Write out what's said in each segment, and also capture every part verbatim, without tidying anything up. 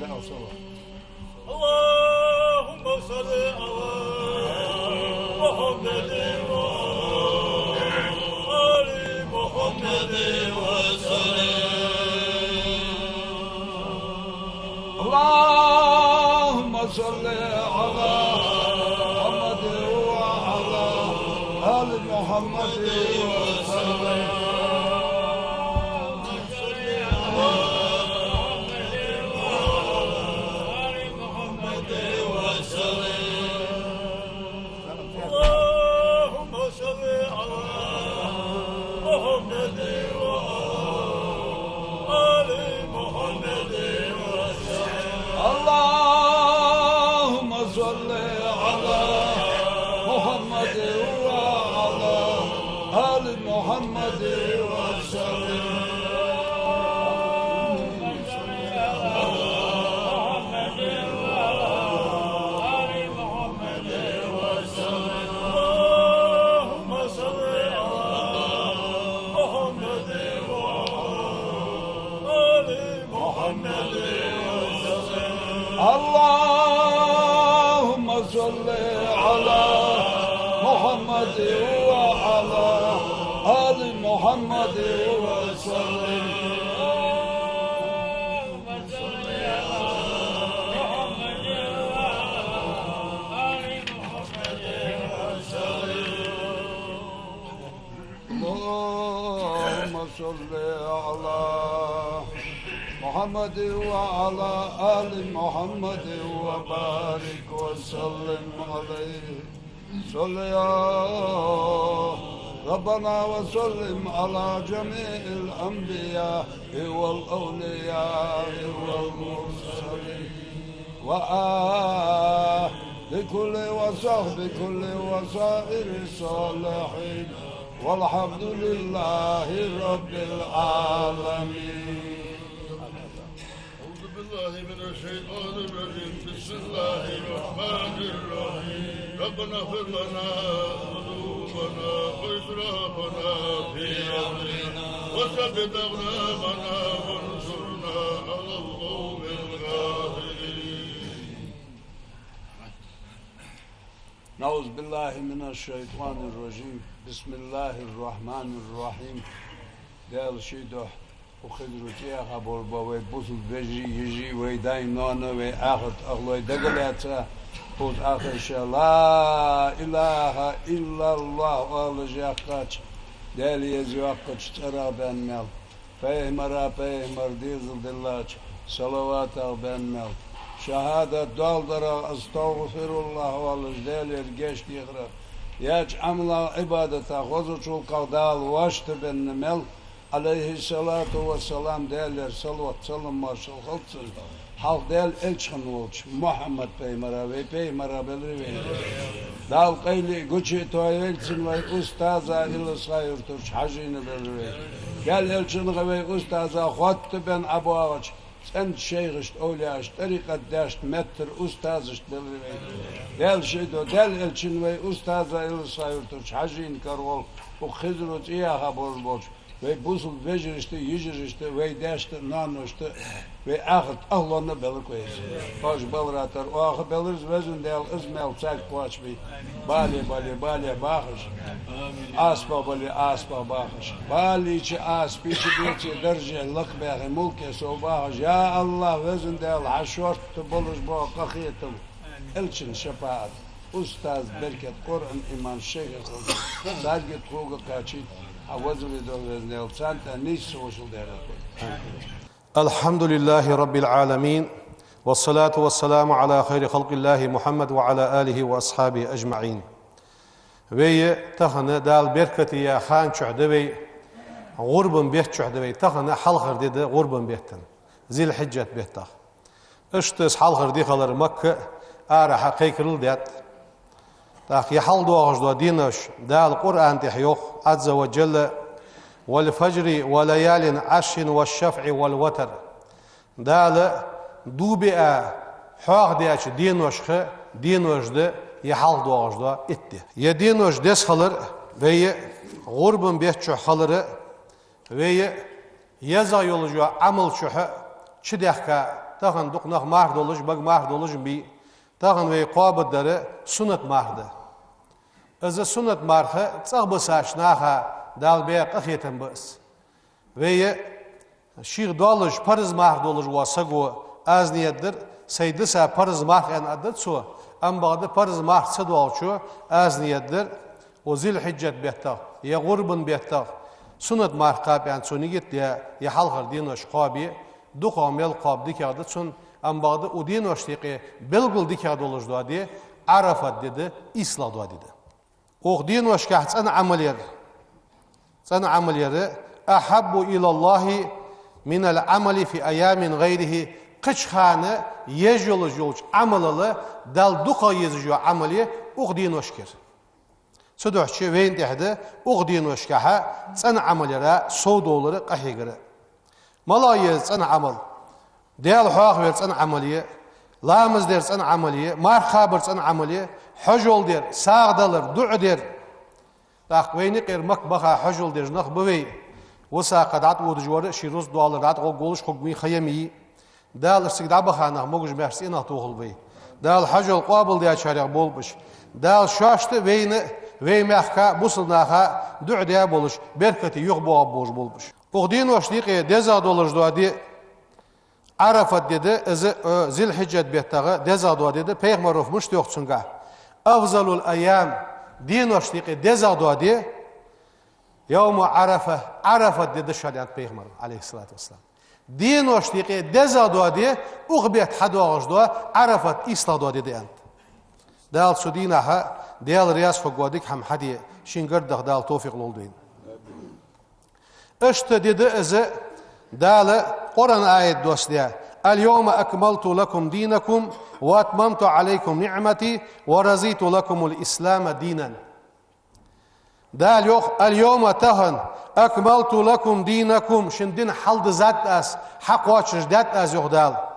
اللهم صل على محمد وعلى آل محمد وسلم. اللهم صل على محمد وعلى آل محمد وسلم. اللهم صل على محمد وعلى آل محمد وسلم. اللهم صل على محمد وعلى آل محمد وسلم. اللهم صل على محمد وعلى آل محمد وسلم. اللهم صل على محمد وعلى آل محمد وسلم. اللهم صل على محمد وعلى آل محمد وبارك وسلم عليه. صل يا ربنا وسلم على جميع الأنبياء والأولياء والمرسلين وآل كل وصحب كل وسائر الصالحين. والحمد لله رب العالمين. أعوذ بالله من الشيطان الرجيم. بسم الله الرحمن الرحيم. ربنا اغفر لنا ذنوبنا وإسرافنا في أمرنا وثبت أقدامنا وانصرنا على القوم الكافرين. أعوذ بالله من الشيطان الرجيم. بسم الله الرحمن الرحيم. Даьла ший духьа, укх Хизро цӀи яха болаш бола вай бусалба вежарий, йижарий, вай даьй ноаной, вай ахарт ахлой дагалаьца, кхуза Ӏохайша لا إله إلا الله оалаш яьккхача, Даьла еза йоаккхача цӀерах баьнна мел, пайхамара пайхамара дезал диллача салаватах баьнна мел, шахӀадат доаладарах, أستغفر الله оалаш Даьлагара гешт дехарах, яьча Ӏамалах, Ӏибадатах, хозача гӀулакхах Дала вӀаштӀехьабенна мел, عليه الصلاة والسلام, Даьлагара салот, салам-моаршал хилда цунна, хьалха Даьла элча хинна волча Мухьаммад пайхамара, вай пайхамара беларий вайна. Дала къайле а, гуча а тохайойла цунна, вай устаза, Иласха-Юртарча Хьажийна беларий вайна. Даьла элчанга, вай устаза хоттабенна ӀобоагӀача цӀенача шайхашта, овлияашта, тӀарикъат даьшта меттара устазашта беларий вайна. Даьла ший духьа, Даьла элчанна, вай устаза, Иласха-Юртарча Хьажийна карагӀолла, укх Хизро цӀи яха болаш болча вай бусалба вежарашта, йижарашта, вай даьшта, ноаношта, вай ахарт ахлонна беларгва из. Оаш балара тара оаха белар из, Везан Даьла, из мел царга кхоачабе. Бале бале, бале бахаш, Ӏаьсабах бале, Ӏаьсабах бахаш, балийча, Ӏаьсабийча, беце дарже лакхбаьхе, мулке совбахаш, я АллахӀ, Везан Даьла, хьа шортта болаш бола къахетам, элчан шапаӀат, устаза беркат, Къуръан, иман, шайх хилда, царга а тхога а кхачийта хьа возале духьа, Везан Даьла, царна тӀа нийсса вошал дерригаш. الحمد لله رب العالمين، والصلاة والسلام على خير خلق الله محمد وعلى آله وأصحابه أجمعين. Вай тахан Дала беркате яь хана чухь да вай, гӀурбан бетта чухь да вай, тахан хьалхара ди да гӀурбан бетта, Зил-Хьиджат беттах. Иштта из хьалхара ди хилар Макка арахьа кхайкарал даьд. ТӀаккха е хьалха доагӀаш дола денош, Дала Къуръан тӀа йоах, عز وجل: والفجر وليال عشر والشفع والوتر. Дала дув биа хьоахадаьча деношха денош да е хьалха доагӀаш дола итт ди. Е денош деза хилар, вай гӀурбан бетта чухь хилар, вай езагӀа йолаш йола Ӏамал чухь чудаьхка Тахан дукха нах марха долаш, бага марха долаш бий. Тахан вай кхоабаргдар суннат марха да. Из суннат марха цӀагӀа бисача наха Дала баь къахетам ба из. Вай шийх доаллаш парз марха долаш вола саго аз нийят дир, сай диса парз марха аьнна аргдар цо, амма бакъда парз марха ца доаллачо аз нийят дир, укх зуль-хьиджат беттагӀа, е гӀурбан беттагӀа, суннат марха кхаба аьнна цо нигат даь, е хьалхара денош кхоабе, дукхагӀа мел кхоаб дикагӀа да цунна, амма бакъда укх деношта юкъе белггала дикагӀа долаш дола ди Ӏарафат ди да, ийслагӀа дола ди да. Укх деношкахь цӀена Ӏамал яр, цӀена Ӏамал яр, أحب إلى الله من العمل في أيام غيره, кхыча хана еш йолаш йолча Ӏамалал Далла дукхагӀа езаш йола Ӏамал я укх деношка яр. Цудухьа вайна тӀехь да укх деношкахь цӀена Ӏамал яра сов довлар а, къахьегар а. МалагӀа я из цӀена Ӏамал? Даьла хьоахавар цӀена Ӏамал я, ламаз дар цӀена Ӏамал я, марха кхабар цӀена Ӏамал я, хьажол дар, сагӀа далар, дуӀа дар. ТӀаккха вайна юкъера Макка баха хьажол деш нах ба вай. Висакха дӀатӀаводаш вар а, ший рузкъа доаллар дӀатӀагӀоргволаш хургвий, ха я мий. Дала цига дӀабаха нах могаш-маьрша цӀенах тохалба вай. Дала хьажол къоабалдаьчарех болба уж. Дала шоашта а, вайна а, вай мехка а, бусалба наха а дуӀа даь болаш, беркате юхабоагӀаргболаш болба уж. Укх деношта юкъе дезагӀа долаш дола ди Ӏарафат ди да, из, э, зуль-хьиджат беттагӀа дезагӀа дола ди да, пайхамаро мишта йоах цунгахь: أفضل الأيام, деношта юкъе дезагӀа дола ди, يوم عرفة, Ӏарафат ди да шоана, аьннад пайхамаро, عليه الصلاة والسلام. Деношта юкъе дезагӀа дола ди, укх бетта хьадоагӀаш дола Ӏарафат ийслагӀа дола ди да, аьннад. Дала цу дийнахьа Даьла раьза хургвола дика хӀама хьаде, шийна гаргдаха Дала товфикъ лолда вайна. Иштта ди да из, Дала Къуръан аят доссадаь: اليوم أكملت لكم دينكم وأتممت عليكم نعمتي ورضيت لكم الإسلام دينا. Дала йоах: اليوم, тахан, أكملت لكم دينكم, шун ди хьалдизад аз, хьакхоачашдаьд аз, йоах Дала.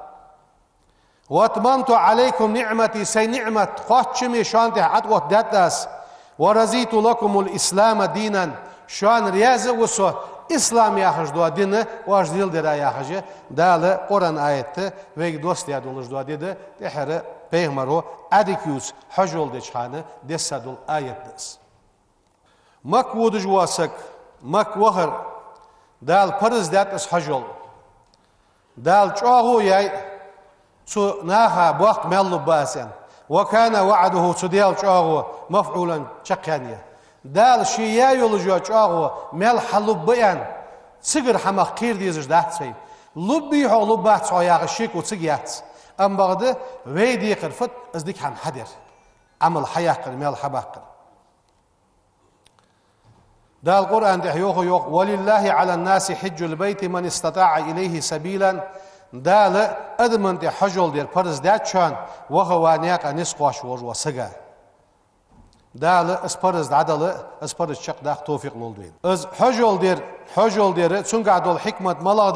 وأتممت عليكم نعمتي, сай ниӀмат кхоачаме шоана тӀа тӀаоттадаьд аз. ورضيت لكم الإسلام دينا, шоана раьза а ва со ислам яхаш дола ди оаш леладара яхаш, Дала Къуръан аятта вайга доссадаь долаш дола ди да, тӀехьара пайхамаро Ӏадика ювца хьажол деча хана десса дола аят да из. Макка водаш вола саг, Макка вахар, Дала парз даьд из хьажол. Дала чӀоагӀо яьй цу наха боккха маьл лургба аз, аьнна. وكان وعده, цу Даьла чӀоагӀо, مفعولا, чакхъяьнна я. Дала ше яь йолаш йола чӀоагӀо маьл хьалургба аьнна, цигара хӀамах кхера дезаш дац вай. Лургбий хьогӀ, лургбац хьогӀ яхаш шеко цига яц. Амма бакъда вай декхар фуд? Из дика хӀама хьадар, Ӏамал хьаяккхар, маьл хьабаккхар. Дала Къуръан тӀа йоах, йоах: ولله على الناس حج البيت من استطاع إليه سبيلا. Дала адамашта тӀа хьажол дар парз даьд шоана, ваха ва наькъа низ кхоачаш волаш вола саг. Дала из парз дӀадала, из парз чакхдаха товфикъ лолда вайна. Из хьажол дар, хьажол дар, цунгахь дола хьикмат малагӀа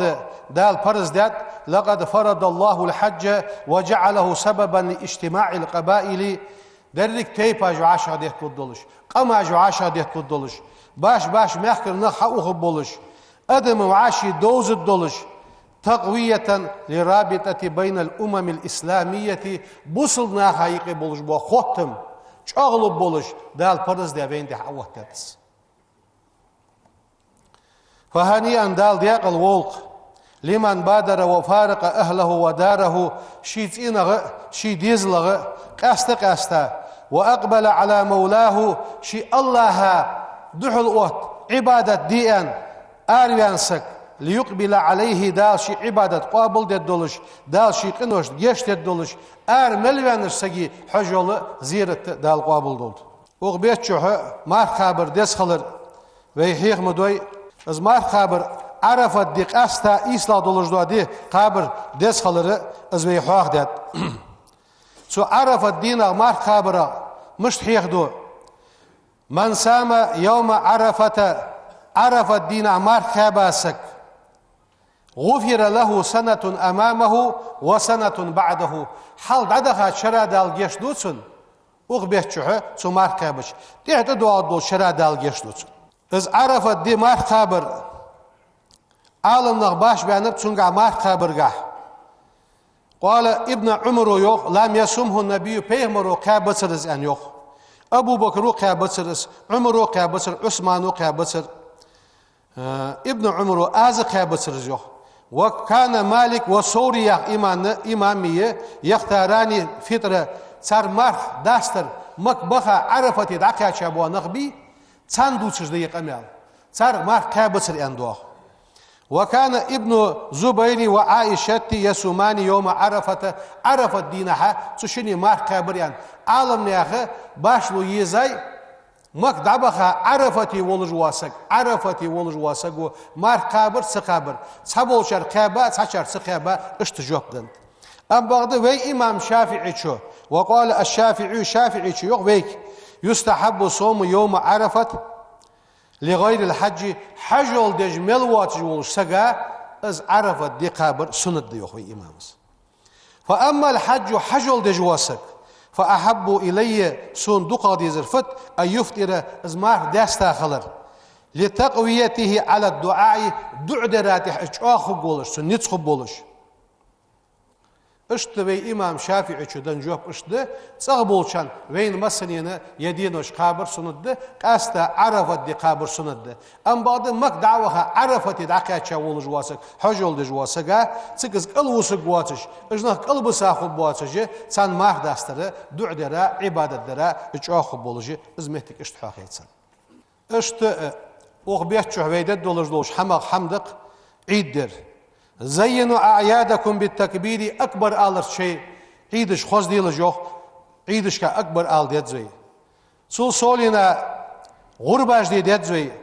да, Дала парз даьд: لقد فرض الله الحج وجعله سببا لاجتماع القبائل. Деррига тайпаш вӀашагӀдетталургдолаш, къамаш вӀашагӀдетталургдолаш, баш-баш мехкара нах хьаухаргболаш, адам вӀаший довзаргдолаш, تقوية للرابطة بين الأمم الإسلامية, бусалба наха юкъе болаш бола хоттам чӀоагӀлургболаш, Дала парз даь вайна тӀа Ӏооттадаьд из. فهنيئا, Дала даькъала волва, لمن بادر وفارق أهله وداره, ший цӀенах а, ший дезалах а къаьста-къаьста, وأقبل على مولاه, ший АллахӀа духьал отта, Ӏибадат де аьнна араваьнна саг, ليقبل عليه, Дала ший Ӏибадат къоабалдергдолаш, Дала ший къиношта гешт дергдолаш, ара мел ваьннача сага хьажол а, зиярат а Дала къоабалдолда. Укх бетта чухь марха кхабар деза хилар вай хьеха ма дой. Из марха кхабар, Ӏарафат ди къаьста ийслагӀа долаш дола ди кхабар деза хилар, из вай хьоахадаьд. Цу Ӏарафат дийнахьа марха кхабарах мишта хьехаду: من صام يوم عرفة, Ӏарафат дийнахьа марха кхаьба саг, غفر له سنة أمامه وسنة بعده. Хьалха дӀадахача шера Дала гешт ду цунна, укх бетта чухь цу марха кхаьбача, тӀехьа тӀадоагӀаш долча шера Дала гешт ду цунна. Из Ӏарафат ди марха кхабар, Ӏаламнах баш баьннаб цунгахь марха кхабаргахь. قال ابن عمر йоах: لم يصمه النبي, пайхамаро кхаьбацар из аьнна йоах. Абу Бакро кхаьбацар из, Ӏумаро кхаьбацар, Ӏусмано кхаьбацар. Э, Ибн Ӏумаро аз кхаьбацар из йоах. وكان مالك والثوري яха имам, имамий, يختاران الفطر, цар марха дастар Макка баха Ӏарафате дӀакхаьча бола нах бий, царна дувцаш да ер къамаьл. Цар марха кхаьбацар аьнна доагӀа. وكان ابن الزبير وعائشة يصومان يوم عرفة, Ӏарафат дийнахьа цу шинне марха кхаьбар аьнна. Ӏаламнаха башхало езай, Макка дӀабаха Ӏарафате волаш вола саг, Ӏарафате волаш вола саго марха кхабар, ца кхабар, цхьаболчар кхаьба, цхьачар ца кхаьба, иштта жоп деннад. Амма бакъда вай имам ШафиӀийчо, وقال الشافعي, ШафиӀийчо йоах вайга: يستحب صوم يوم عرفة لغير الحاج, хьажол деш мел воацаш волча сага из Ӏарафат ди кхабар суннат да йоах вай имама. فأما الحاج, хьажол деш вола саг, فأحب إلي, сона дукхагӀа дезар фуд, أن يفطر, из марха даьста хилар, لتقويته على الدعاء, дуӀа дара тӀехьа из чӀоагӀа хургволаш, цун низ хургболаш. Иштта вай имам ШафиӀийчо денна жоп иштта да, цӀагӀа болчарна, вайна массанена ер денош кхабар суннат да, къаьстта Ӏарафат ди кхабар суннат да. Амма бакъда Макка дӀа а ваха, Ӏарафате дӀакхаьча волаш вола саг, хьажол деш вола сага, цига из кӀалвусаргвоацаш, уж нах кӀалбиса хургбоацаш, царна марха дастара, дуӀа дара, Ӏибадат дара, из чӀоагӀа хургболаш, из моттиг иштта хьоахайцар. Иштта, э, укх бетта чухь вай дергдолаш долча хӀамах хӀама да-кх Ӏид дар. زينوا أعيادكم بالتكبير, акбар аларца шоай Ӏидаш хозделаш йоах, Ӏидашка акбар ала деза вай. Цул совгӀа гӀурбаш де деза вай.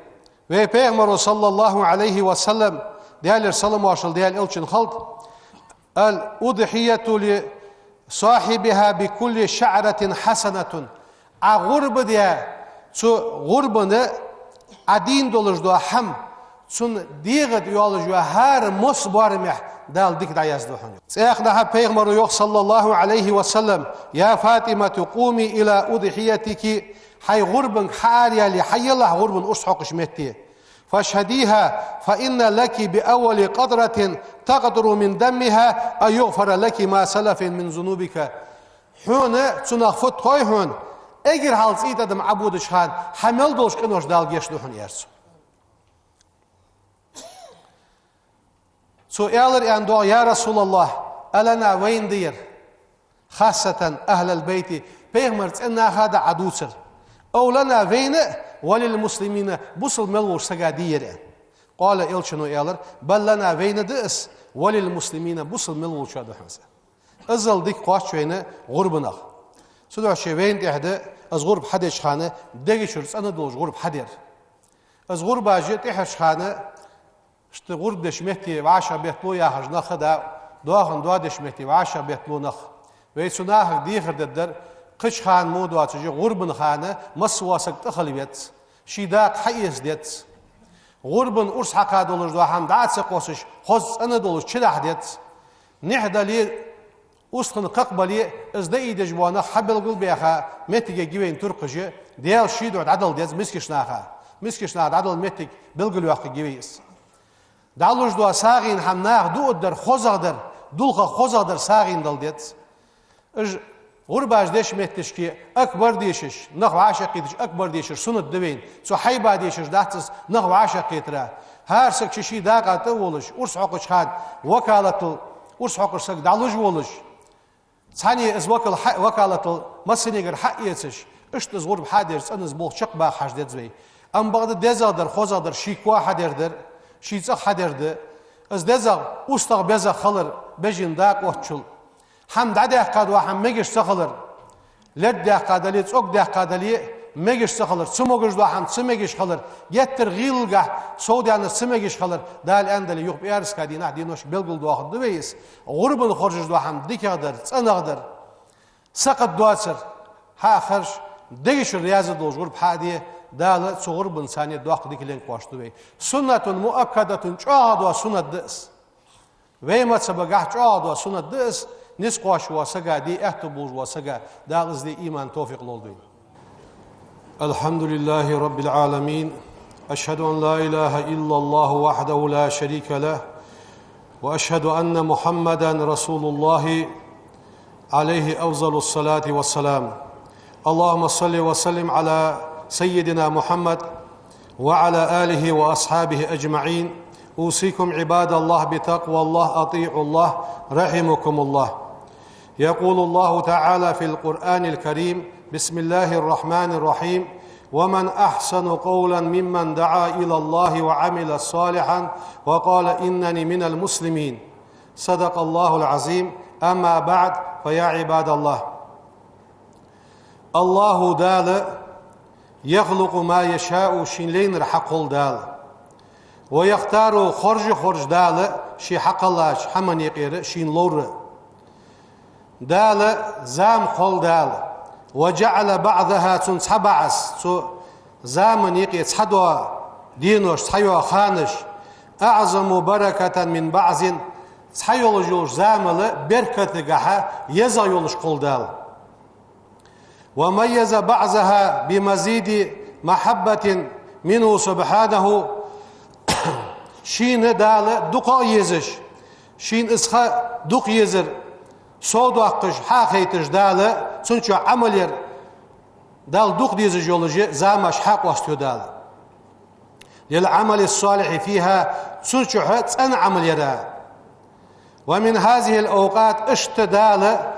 Вай Пайхамаро, صلى الله عليه وسلم, Даьлера салам-моаршал Даьла Элчанна хилда: الأضحية لصاحبها بكل شعرة حسنة. Ӏа гӀурба даь, цу гӀурбана Ӏа дийна долаш дола хӀама, цун дегӀа тӀа йолаш йола хӀара мос боарамехь Дала дика дӀаяздергда хьона. ЦӀаькха а Пайхамаро йоах, صلى الله عليه وسلم: يا فاطمة قومي إلى أضحيتك, хьай гӀурбанга хьаара яле, хьаелахь гӀурбан урс хьокхаш метте. فاشهديها، فإن لك بأول قطرة تقطر من دمها أن يغفر لك ما سلف من ذنوبك. Хьона цунах фу тхой хьона, эггара хьалха цӀий тӀадам Ӏободача хана хьа мел долча къинош Дала гешт ду хьона, аьлар цо. Цо аьлар аьнна доагӀа: يا رسول الله, ألنا, вайна да ер, خاصة أهل البيت, Пайхамара цӀен наха да Ӏа дувцар, أو لنا, вайна а, وللمسلمين, бусалба мел волча сага дий ер, аьнна. قال, Элчано аьлар: بل لنا, вайна да из, وللمسلمين, бусалба мел волчоа да хьона из. Иззал дика кхоач вайна гӀурбанах. Цудухьа шоай вайна тӀехьа да из гӀурба хьадеча хана дега чура цӀена долаш гӀурба хьадар. Из гӀурбаш тӀехьарча хана, иштта гӀурба деча метте вӀашагӀбетталу яхаш нах а да, доахан доа деча метте вӀашагӀбетталу нах. Вай цу нахага дехар дергдар, кхыча хана мо доацаш, гӀурбан хана массавола саг тӀа хила веза, ший дакъа хьаэца деза. ГӀурбан урс хьакха долаш дола хӀама дӀа а ца кхоссаш, хоза цӀена долаш чудахьа деза. Нихь дале, устагӀа кхакха бале, из даийдеш бола нах хьабелгалбаьха моттигерг я вайна туркхаш, Даьла ший духьа дӀадала деза мискача наха. Мискача наха дӀадала моттиг белгалйоаккхаргья вай из. ДӀалуш дола сагӀийна хӀама наха дуадар, хозагӀдар, дулхах хозагӀдар сагӀийна дала деза. Уж гӀурбаш деча метташка акбар дешаш, нах вӀашагӀкхеташ акбар дешар суннат да вайна. Цу хьайба дешаш дац из нах вӀашагӀкхетара. ХӀара саг ший-ший дакъа тӀа а волаш, урс хьокхача хана вакалатал урс хьокхаш саг дӀалуш волаш, цхьанне из вакал хьа-, вакалатал массанегара хьаэцаш, иштта из гӀурба хьадар цӀена, из болх чакхбаха хьажа деза вай. Амма бакъда дезагӀдар, хозагӀдар ший коа хьадар дар, ший цӀагӀа хьадар да. Из дезагӀа, устагӀа безагӀа хилар, бежан дакъа оттачул. ХӀама дӀадаьккха дола хӀама мегаш ца хилар. Лерг даьккха дале, цӀог даьккха дале, мегаш ца хилар, ца могаш дола хӀама ца мегаш хилар, геттара гӀийлалгахь совдаьннар ца мегаш хилар, Дала аьннадале, юха пӀаьраска дийнахьа денош белгалдоахаргда вай из. ГӀурбан хоржаш дола хӀама дикагӀдар, цӀенагӀдар, сакхат доацар хьа а харжа, дега чура раьза долаш гӀурба хьа а де, Дала цу гӀурбанца цхьана доккха дика лен кхоачаргда вай. سنة مؤكدة, чӀоагӀа дола суннат да из. Вай мазхӀабагахь чӀоагӀа дола суннат да из, низ кхоачаш вола сага де, аьттув болаш вола сага, Дала из де иман, товфикъ лолда вайна. الحمد لله رب العالمين. أشهد أن لا إله إلا الله وحده لا شريك له. وأشهد أن محمدا رسول الله عليه أفضل الصلاة والسلام. اللهم صل وسلم على سيدنا محمد وعلى آله وأصحابه أجمعين. أوصيكم عباد الله بتقوى الله، أطيعوا الله رحمكم الله. يقول الله تعالى في القرآن الكريم: بسم الله الرحمن الرحيم: ومن أحسن قولا ممن دعا إلى الله وعمل صالحا وقال إنني من المسلمين. صدق الله العظيم. أما بعد، فيا عباد الله. الله Дала يخلق ما يشاء, шийна лайнар хьакхолл Дала. ويختار, хоржа а хорж Дала, ше хьакхеллача хӀаман юкъера шийна ловр. Дала зама кхолл Дала. وجعل بعضها, цун цхьа баӀас, цу заман юкъе цхьадола денош, цхьайола ханаш, أعظم بركة من بعض, цхьайола йолча замал беркатагахьа езагӀа йолаш кхолл Дала. وميز بعضها بمزيد محبة منه سبحانه. Шийна Дала дукха а езаш, шийна из ха дукха езар совдоаккхаш, хьахайташ Дала, цун чу Ӏамал яр Дала дукха дезаш йолаш замаш хьакъоастайой Дала. للعمل الصالح فيها, цун чухьа цӀена Ӏамал яра. ومن هذه الأوقات, иштта Дала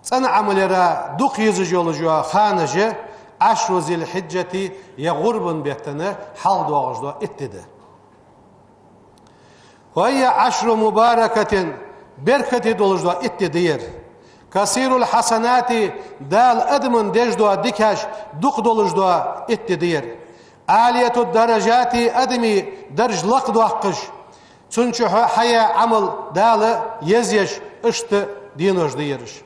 цӀена Ӏамал яра дукха езаш йолаш йола ханаш я, عشر ذي الحجة, е гӀурбан бетта хьалха доагӀаш дола итт ди да. وهي عشر مباركة, беркате долаш дола итт ди да ер. كثير الحسنات, Дала адамна деш дола дикаш дукха долаш дола итт ди да ер. عالية الدرجات, адамий дарж лакхдоаккхаш, цун чухьа хьаяь Ӏамал Дала езъеш, иштта денош да ераш.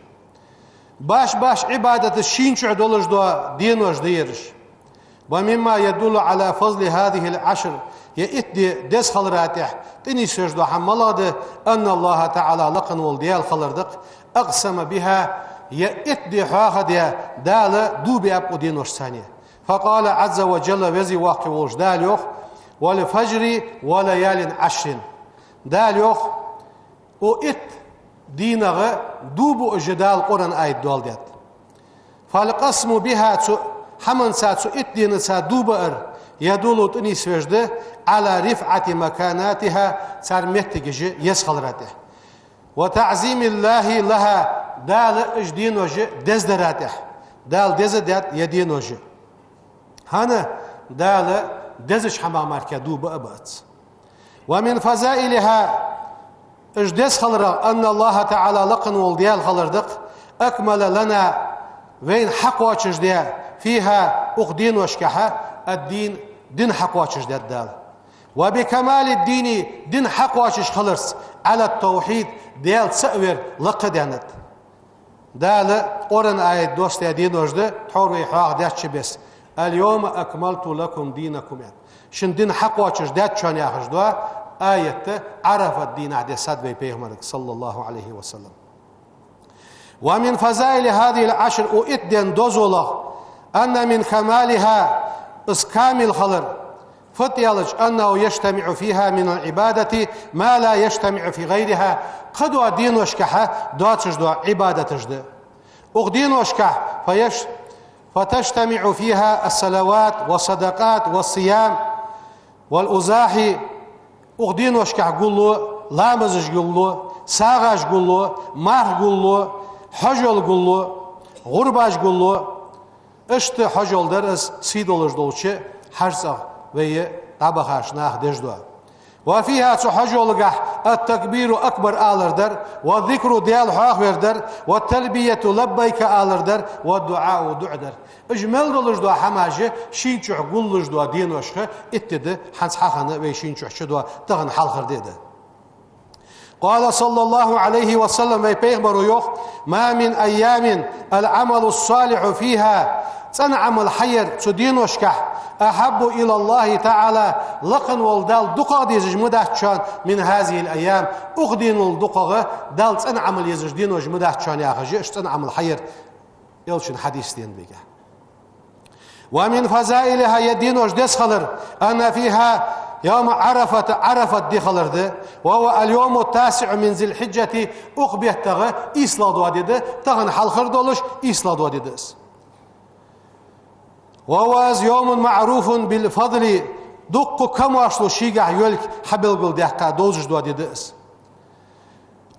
Баш-баш Ӏибадаташ шийна чухьа долаш дола денош да ераш. ومما يدل على فضل هذه العشر, е итт ди деза хилара тӀехьа тӀанийсвеш дола хӀама малагӀа да, أن الله تعالى, лакха вола Даьла хилар да-кх, أقسم بها, е итт ди хьоахадаь Дала дув биаб укх деношца. فقال عز وجل, Веза-Воккха волча Дала йоах: والفجر وليال عشر. Дала йоах, укх итт дийнагӀа дув буаш Дала Къуръан аят доаладаьд. فالقسم بها, цу хӀаманца, цу итт дийнаца дув баар, يدل, тӀанийсвеш да, على رفعة مكانتها, цар моттигаш еза хилара тӀехьа. وتعظيم الله لها, Дала уж денош дезадара тӀехьа. Дала деза даьд е денош. ХӀана? Дала дезача хӀамах мара дув баа бац. ومن فضائلها, уж деза хиларах, أن الله تعالى, лакха вола Даьла хилар да-кх, أكمل لنا, вайна хьакхоачашдаь, فيها, укх деношкахьа, الدين, ди хьакхоачашдаьд Дала. وبكمال الدين, ди хьакхоачаш хиларца, على التوحيد, Даьла цаӀ вар лакха даьннад. Дала Къуръан аят доссадаь денош да, тхьовра вай хьоахадаьча беса: اليوم أكملت لكم دينكم, аьнна. Шун ди хьакхоачашдаьд шоана, яхаш дола аят Ӏарафат дийнахьа дессад вай Пайхамарга, صلى الله عليه وسلم. ومن فضائل هذه العشر, укх итт ден дозалах, أن من كمالها, из камил хилар, фуд аьлча, أنه يجتمع فيها من العبادة ما لا يجتمع في غيرها, кхыдолча деношкахьа доацаш дола Ӏибадаташ да. Укх деношкахь فيش-, فتجتمع فيها الصلوات والصدقات والصيام والأضاحي, укх деношкахь гуллу, ламазаш гуллу, сагӀаш гуллу, марха гуллу, хьажол гуллу, гӀурбаш гуллу, иштта хьажол дар из сий долаш долча хьажцӀагӀа вай дӀабахача наха деш дола. وفيها, цу хьажолагахь, التكبير أكبر алар дар, والذكر, Даьла хьоахавар дар, والتلبية لبيك алар дар, والدعاء, дуӀа дар. Уж мел долаш дола хӀамаш шийна чухь гуллуш дола деношха итт ди да, хӀанз хьахинна вай шийна чухь чу дола тахан хьалхара ди да. قال صلى الله عليه وسلم, вай Пайхамаро йоах: ما من أيام العمل الصالح فيها, цӀена Ӏамал хьаяр цу деношкахь, أحب إلى الله تعالى, лакха вола Дала дукхагӀа дезаш ма дац шоана, من هذه الأيام, укх денал дукхагӀа Дала цӀена Ӏамал езаш денош ма дац шоана, яхаш, иштта цӀена Ӏамал хьаяр. Элчан хьадис денна бега. ومن فضائلها, е денош деза хилар, أن فيها يوم عرفة, Ӏарафат ди хилар да. وهو اليوم التاسع من ذي الحجة, укх беттагӀа ийслагӀа дола ди да, тахан хьалхара долаш ийслагӀа дола ди да из. وهو يوم معروف بالفضل, дуккха камаьршал шийгахь йолга хьабелгалдаьккха долаш дола ди да из.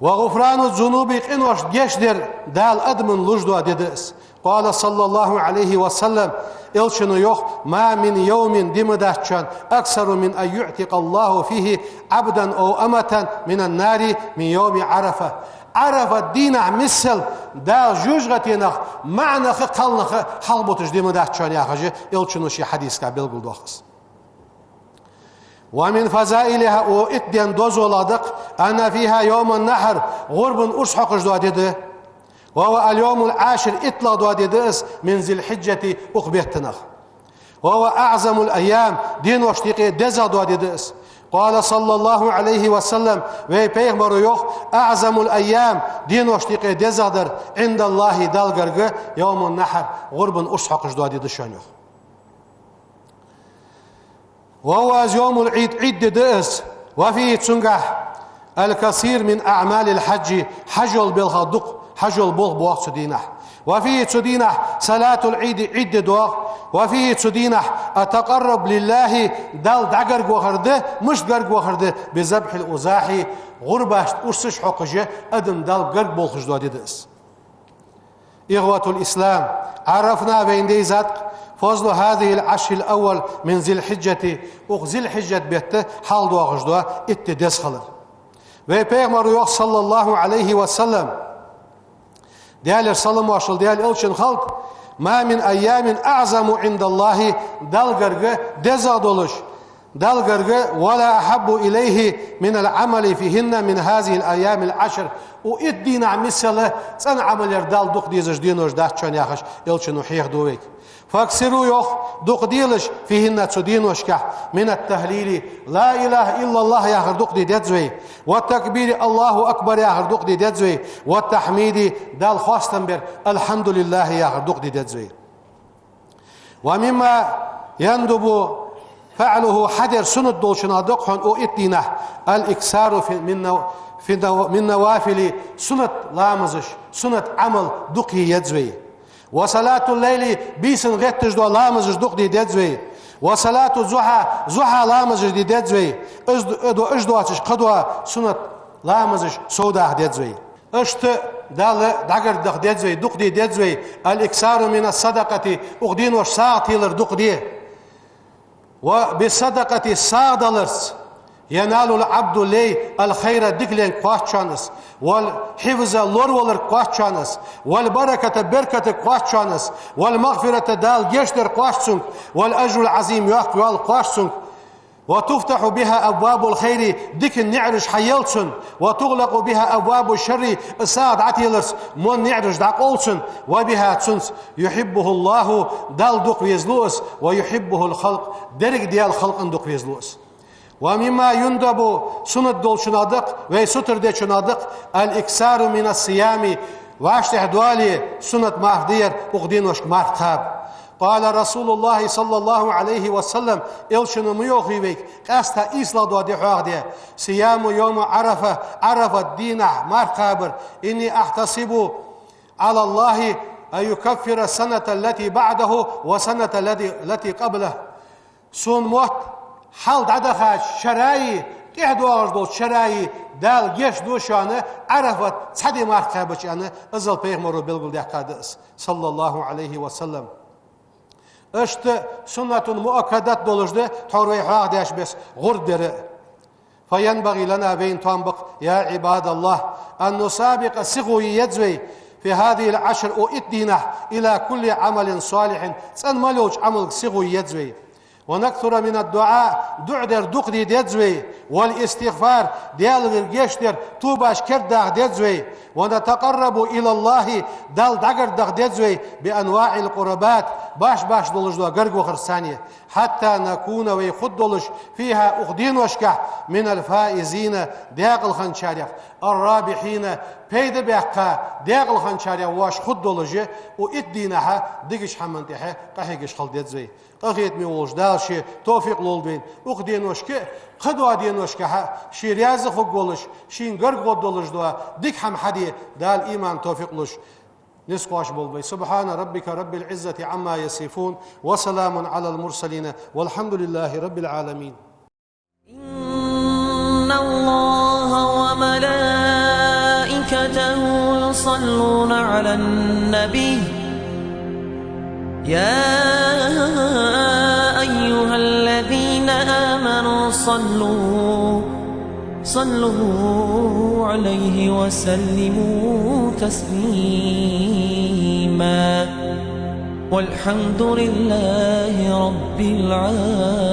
وغفران الذنوب, къиношта гешт дар Дала адамашта луш дола ди да из. قال صلى الله عليه وسلم, Элчано йоах: ما من يوم, ди ма дац шоана, أكثر من أن يعتق الله فيه عبدا أو أمة من النار من يوم عرفة. Ӏарафат дийнахь миссел Дала жожагӀатенах маӀанаха, кхалнаха хьалхабуташ ди ма дац шоана, яхаш, Элчано ший хьадисагахь белгалдоах из. ومن فضائلها, укх итт ден дозалах да-кх, أن فيها يوم النحر, гӀурбан урс хьокхаш дола ди да. وهو اليوم العاشر, иттлагӀа дола ди да из, من ذي الحجة, укх беттанах. وهو أعظم الأيام, деношта юкъе дезагӀа дола ди да из. قال صلى الله عليه وسلم, вай пайхамаро йоах: أعظم الأيام, деношта юкъе дезагӀдар, عند الله, Далла гарга, يوم النحر, гӀурбан урс хьокхаш дола ди да шоана, йоах. وهو يوم العيد, Ӏийд ди да из. وفيه, цунгахь, الكثير من أعمال الحج, хьажол белхах дукха хьажол болх боагӀа цу дийнахь. وفيه, цу дийнахь, صلاة العيد, Ӏийд ди доагӀа. وفيه, цу дийнахь, التقرب لله, Далла дӀагарга вахар да, мишта гарга вахар да, بذبح الأضاحي, гӀурбашта урсаш хьокхаш, адам Далла гарга болхаш дола ди да из. إخوة الإسلام, عرفنا, вайна дийзад-кх, فضل هذه العشر الأول من ذي الحجة, укх Зуль-Хьиджат бетта хьалха доагӀаш дола итт ди деза хилар. Вай пайхамаро йоах, صلى الله عليه وسلم, Даьлера салам-моаршал Даьла Элчанна хилда: ما من أيام أعظم عند الله, Далла гарга дезагӀа долаш, Далла гарга, ولا أحب إليه من العمل فيهن من هذه الأيام العشر. Укх итт дийнахь миссел цӀена Ӏамал яр Далла дукха дезаш денош дац шоана, яхаш, Элчано хьехаду вайга. فأكثروا, йоах, дукха делаш, فيهن, цу деношкахь, من التهليل, لا إله إلا الله яхар дукха де деза вай, والتكبير, الله أكبر яхар дукха де деза вай, والتحميد, Далла хоастам бар, الحمد لله яхар дукха де деза вай. ومما يندب فعله, хьадар суннат долчунах да-кх хьона укх итт дийнахь, الإكثار في، من نو-، في نو-، من النوافل, суннат ламазаш, суннат Ӏамал дукха е еза вай. وصلاة الليل, бийсан гӀетташ дола ламазаш дукха де деза вай. وصلاة الضحى, зухьа ламазаш де деза вай. Из д-, из доацаш кхыдола суннат ламазаш совдаха деза вай. Иштта Далла дӀагарга даха деза вай, дукха де деза вай, الإكثار من الصدقة, укх деношка сагӀа телар дукха де. وبالصدقة, сагӀа даларца, ينال العبد, лай, الخير, дикаленг кхоач шоана из, والحفظ, лоравалар кхоач шоана из, والبركة, беркат кхоач шоана из, والمغفرة, Дала гешт дар кхоач цунга, والأجر العظيم, йоккха йоал кхоач цунга. وتفتح بها أبواب الخير, дикан наӀараш хьаелл цунна, وتغلق بها أبواب الشر, из сагӀа дӀателарца мо наӀараш дӀакъовл цунна, وبها, цунца, يحبه الله, Далла дукха везалу из, ويحبه الخلق, деррига Даьла халкъ а дукха везалу из. ومما يندب, суннат долчунах да-кх, вай сутара дечунах да-кх, الإكثار من الصيام, вӀаштӀехьа доале суннат марха де яр, укх деношка марха кхаба. قال رسول الله صلى الله عليه وسلم, Элчано ма йоахий вайга, къаьстта ийслагӀа дола ди хьоахаде: صيام يوم عرفة, Ӏарафат дийнахь марха кхабар, إني أحتسب على الله أن يكفر السنة التي بعده والسنة التي، التي قبله. Сона мотт, хьалха дӀадахача шераи, тӀехьа доагӀаш долча шераи Дала гешт ду шоана, Ӏарафат цхьа ди марха кхаьбача, аьнна, иззал пайхамаро белгалдаьккха да из, صلى الله عليه وسلم. Иштта суннатун муаккадат долаш да, тхьовра вай хьоахадеш беса, гӀурба дар а. فينبغي لنا, вайна тоам ба-кх, يا عباد الله, أن نسابق, сихо е еза вай, في هذه العشر, укх итт дийнахь, إلى كل عمل صالح, цӀена мел йолча Ӏамалга сихо е еза вай. ونكثر من الدعاء, дуӀа дар дукха де деза вай, والاستغفار, Даьлагара гешт дар, тобаш кердадаха деза вай, ونتقرب إلى الله, Далла дӀагарга даха деза вай, بأنواع القربات, баш-баш долаш дола гарга вахар санна, حتى نكون, вай хургдолаш, فيها, укх деношкахь, من الفائزين, даькъала хинначарех, الرابحين, пайда баьккха, даькъала хинначарех воаш хургдолаш, укх итт дийнахьа дикача хӀаман тӀехьа къахьегаш хила деза вай. Къахетаме волча Дала ший товфикъ лолда вайна укх деношка а, кхыдола деношкахьа а ший раьза хургволаш, шийна гарга гӀоргдолаш дола дика хӀама хьаде Дала иман, товфикъ луш, низ кхоачаш болба вай. سبحان ربك رب العزة عما يصفون، وسلام على المرسلين، والحمد لله رب العالمين. إن الله وملائكته يصلون على النبي، يا أيها الذين آمنوا صلوا، صلوا عليه وسلموا تسليما. والحمد لله رب العالمين.